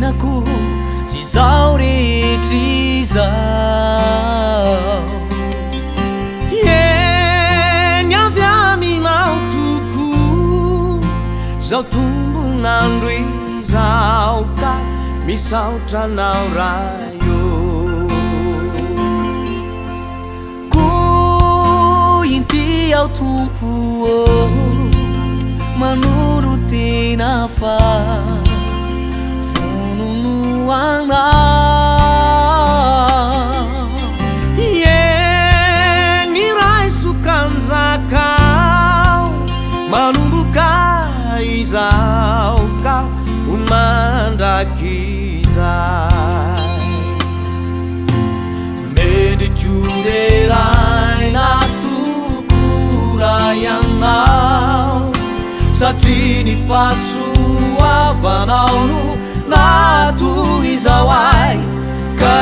tenako sy izao rehetra izao. Eny avy aminao tokoa izao tombon'andro izao ka misaotra anao Ray ô. Koa inty aho Tompo ô, manolo tena fa vonono anao. Eny raiso kanjakao manomboka izao ka ho mandrakizay. Mendrika ho deraina tokoa raha ianao, satria ny fahasoavanao no nahatoy izao ahy ka.